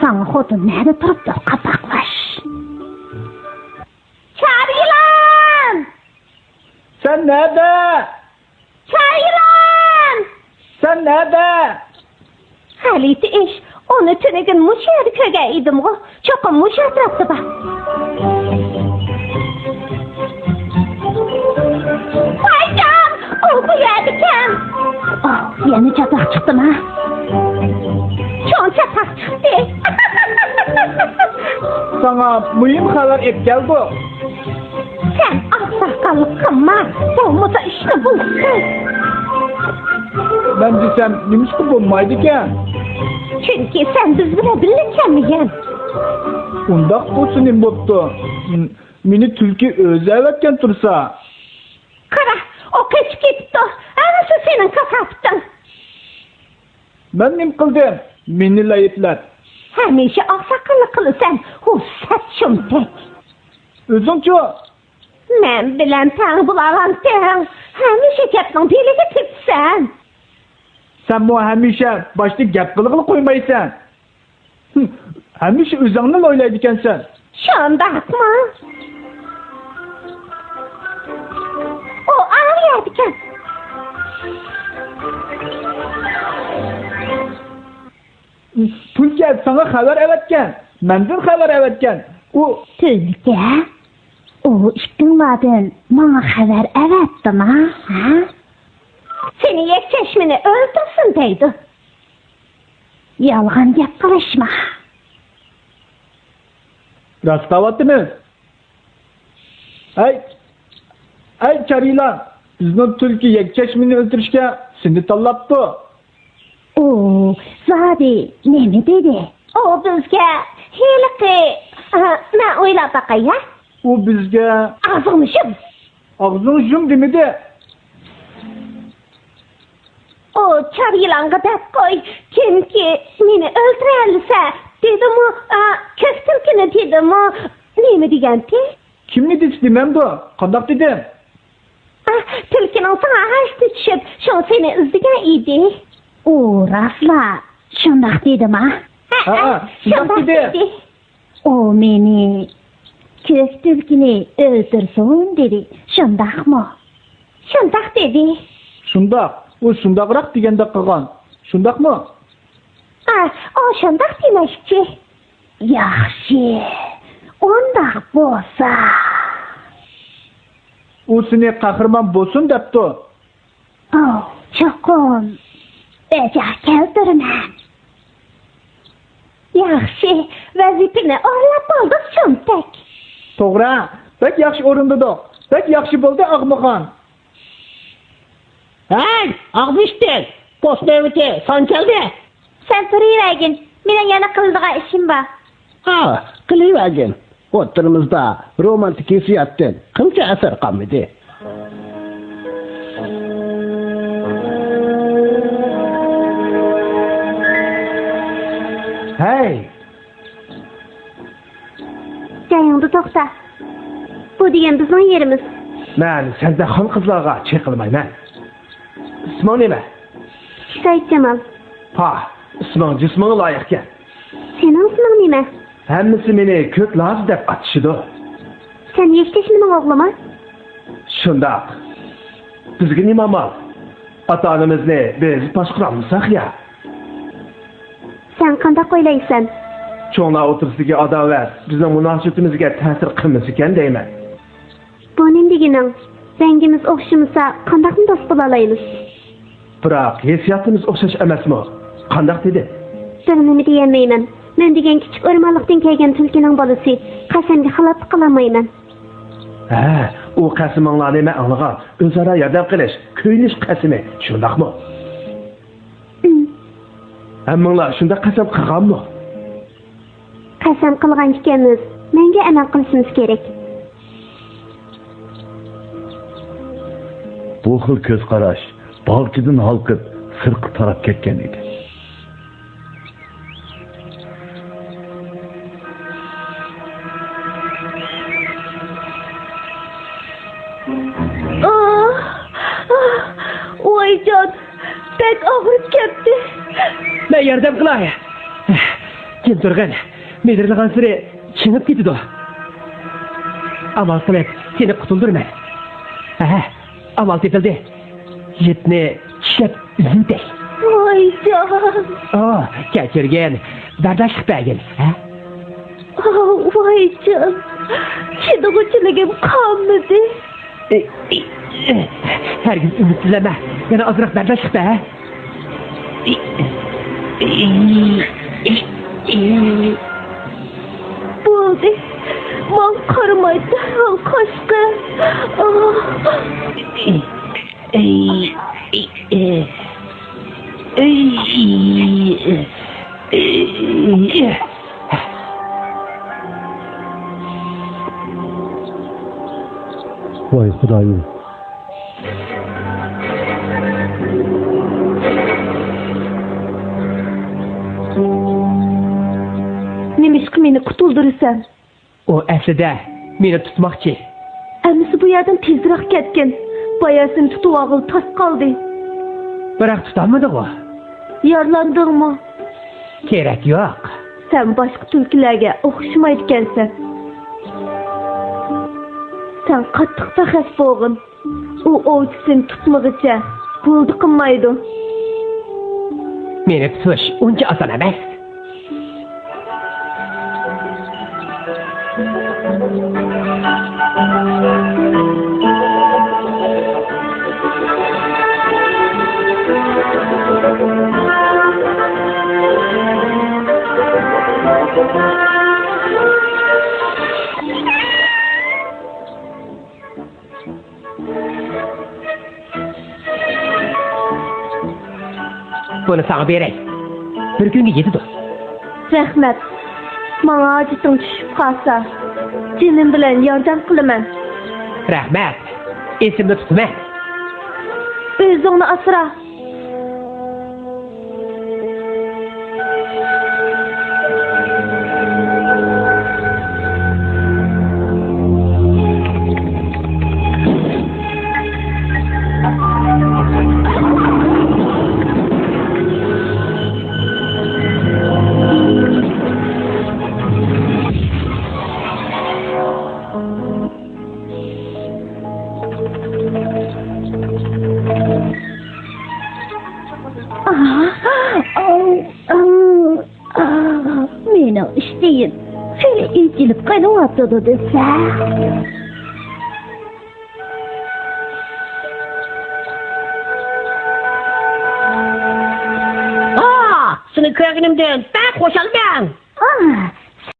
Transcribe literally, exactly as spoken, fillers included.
ساڭا خوتۇن نەدە تۇرۇپتۇ، قاپاقلاش. چارى يىلان! سەن نەدە؟ چارى يىلان! سەن نەدە؟ غەلىتە ئىش، ئۇنى تۈنۈگۈن مۇشۇ يەردە كۆرگەن ئىدىمغۇ، چوقۇم مۇشۇ ئەتراپتا بار. ۋايجان، ئۇ بۇ يەردىكەن. ئاھ، يەنە چاتاق چىقتىما؟ چوڭ چاتاق چىقتى. ساڭا مۇھىم خەۋەر ئېلىپ كەلدۇق. سەن ئاقساقاللىق قىلما، بولمىسا ئىشنى بۇزىسەن. مەن دېسەم نېمىشقا بولمايدىكەن؟ چۈنكى سەن بىز بىلەن بىللە كەلمىگەن. ئۇنداق بولسا نېمە بوپتۇ؟ مېنى تۈلكە ئۆزى ئەۋەتكەن تۇرسا. قارا، ئۇ قېچىپ كېتىپتۇ. ھەممىسى سېنىڭ كاساپىتىڭ. مەن نېمە قىلدىم؟ مېنىلا ئەيىبلەت. ھەمىشە ئاقساقاللىق قىلىسەن، ھۇسسەت شۇمتەك. ئۆزۈڭچۇ؟ مەن بىلەن تەڭ بولالامتىڭ؟ ھەمىشە گەپنىڭ بېلىگە تېپىسەن. سەنمۇ ھەمىشە باشتا گەپ قىلغىلى قويمايسەن. ھىم، ھەمىشە ئۆزۈڭنىلا ئويلايدىكەنسەن. شۇنداقمۇ؟ ئۇ ئاۋۇ يەردىكەن. تۈلكە ساڭا خەۋەر ئەۋەتكەن، مەندىن خەۋەر ئەۋەتكەن. ئۇ تۈلكە؟ ئۇ ئىككىڭلاردىن ماڭا خەۋەر ئەۋەتتىما، ھە؟ سېنى يەكچەشمىنى ئۆلتۈرسۇن دەيدۇ. يالغان گەپ قىلىشما. راست دەۋاتىمەن. ئەي، ئەي چارى يىلان، بىزنىڭ تۈلكە يەكچەشمىنى ئۆلتۈرۈشكە سېنى تاللاپتۇ. ئۇ زادى نېمە دېدى؟ ئۇ بىزگە ھېلىقى، ئا، مەن ئويلاپ باقاي، ھە؟ ئۇ بىزگە ئاغزىڭنى يۇم. ئاغزىڭنى يۇم دېمىدى. ئۇ چارى يىلانغا دەپ قوي، كىمكى مېنى ئۆلتۈرەلىسە دېدىمۇ، ئا، كۆك تۈلكىنى دېدىمۇ، نېمە دېگەنتى؟ كىمنى دېسە دېمەمدۇ؟ قانداق دېدىم؟ ئا، تۈلكىنىڭ ساڭا ھەسىتى چۈشۈپ، شۇڭا سېنى ئىزدىگەن ئىدى. ئۇ راستلا شۇنداق دېدىما؟ ھە، ھە، ھە، شۇنداق شۇنداق دېدى. دېدى. ئۇ مېنى كۆك تۈلكىنى ئۆلتۈرسۇن دېدى، شۇنداقمۇ؟ شۇنداق دېدى. شۇنداق، ئۇ شۇنداقراق دېگەندەك قىلغان، شۇنداقمۇ؟ ئا، ئۇ شۇنداق دېمەكچى. ياخشى، ئۇنداق بولسا. ئۇ سېنى قەھرىمان بولسۇن دەپتۇ. ئاۋۇ، چوقۇم بەجا كەلتۈرىمەن. ياخشى، ۋەزىپىنى ئورۇنلاپ بولدۇق، چۆمتەك. توغرا، بەك ياخشى ئورۇندىدۇق. بەك ياخشى بولدى، ئاغمىخان. ھەي، ئاغزى ئىتتىك! پوست نۆۋىتى ساڭا كەلدى! سەن تۇرۇۋەرگىن، مېنىڭ يەنە قىلىدىغان ئىشىم بار. ھا، قىلىۋەرگىن. ئوتتۇرىمىزدا رومانتىك ھېسسىياتتىن قىلچە ئەسەر قالمىدى. ھەي! جايىڭدا توختا. بۇ دېگەن بىزنىڭ يېرىمىز. مەن سەندەك خان قىزلارغا چېقىلمايمەن. ئىسمىڭ نېمە؟ سەئىدجامال. پاھ، ئىسمىڭ جىسمىڭغا لايىقكەن. سېنىڭ ئىسمىڭ نېمە؟ ھەممىسى مېنى كۆك لازا دەپ ئاتىشىدۇ. سەن يەكچەشمىنىڭ ئوغلىمۇ؟ شۇنداق. بىزگە نېمە ئامال؟ ئاتا-ئانىمىزنى بىز باشقۇرالمىساق يا. سەن قانداق ئويلايسەن؟ چوڭلار ئوتتۇرىسىدىكى ئاداۋەت بىزنىڭ مۇناسىۋىتىمىزگە تەسىر قىلمىسىكەن دەيمەن. بۇ نېمە دېگىنىڭ؟ رەڭگىمىز ئوخشىمىسا، قانداقمۇ دوست بولالايمىز؟ بىراق ھېسسىياتىمىز ئوخشاش ئەمەسمۇ؟ قانداق دېدى؟ بىر نېمە دېيەلمەيمەن. مەن دېگەن كىچىك ئورمانلىقتىن كەلگەن تۈلكىنىڭ بالىسى. قەسەمگە خىلاپلىق قىلالمايمەن. ھە، ئۇ قەسىمىڭلارنى مەن ئاڭلىغان. ئۆزئارا ياردەم قىلىش، كۆيۈنۈش قەسىمى، شۇنداقمۇ؟ ئىم. ھەممىڭلار شۇنداق قەسەم قىلغانمۇ؟ قەسەم قىلغان ئىكەنمىز، مەڭگۈ ئەمەل قىلىشىمىز كېرەك. بۇ خىل كۆز قاراش باغچىدىن ھالقىپ، سىرتقا تاراپ كەتكەن ئىدى. ئاھ، ئاھ، ۋايجان، بەك ئاغرىپ كەتتى. مەن ياردەم قىلاي. تۇرغىن، مىدىرلىغانسېرى چىڭىپ كېتىدۇ. ئامال قىلىپ سېنى قۇتۇلدۇرىمەن. ھە، ئامال تېپىلدى. يىپنى چۈشەپ ئۈزۈۋېتەي. ۋايجان. ئا، كەچۈرگىن، بەرداشلىق بەرگىن، ھە؟ ئا، ۋايجان. چىدىغۇچىلىكىم قالمىدى. ھەرگىز ئۈمىدسىزلەنمە. يەنە ئازراق بەرداشلىق بەر. بولدى. ماڭا قارىماي دەرھال قاچقىن. ۋاي خۇدايىم. نېمىشقا مېنى قۇتۇلدۇرىسەن؟ ئۇ ئەسلىدە مېنى تۇتماقچى. ئەمىسە بۇ يەردىن تېزرەك كەتكىن. بايا سېنى تۇتۇۋالغىلى تاس قالدى. بىراق تۇتالمىدىغۇ. يارىلاندىڭمۇ؟ كېرەك يوق. سەن باشقا تۈلكىلەرگە ئوخشىمايدىكەنسەن. سەن قاتتىق پەخەس بولغىن. ئۇ ئوۋچىسىنى تۇتمىغۇچە بولدى قىلمايدۇ. مېنى تۇتۇش ئۇنچە ئاسان ئەمەس. بۇنى ساڭا بېرەي. بىر كۈنگە يېتىدۇ. رەھمەت. ماڭا ھاجىتىڭ چۈشۈپ قالسا، جېنىم بىلەن ياردەم قىلىمەن. رەھمەت. ئېسىمدە تۇتىمەن. ئۆزۈڭنى ئاسرا. ئاھ، ئاۋ، ئاۋ، ئاھ، مېنىڭ ئىشتىيىم خېلى ئېچىلىپ قېلىۋاتىدۇ دېسە. ئاھ، سېنى كۆرگىنىمدىن بەك خۇشالمەن. ئاھ،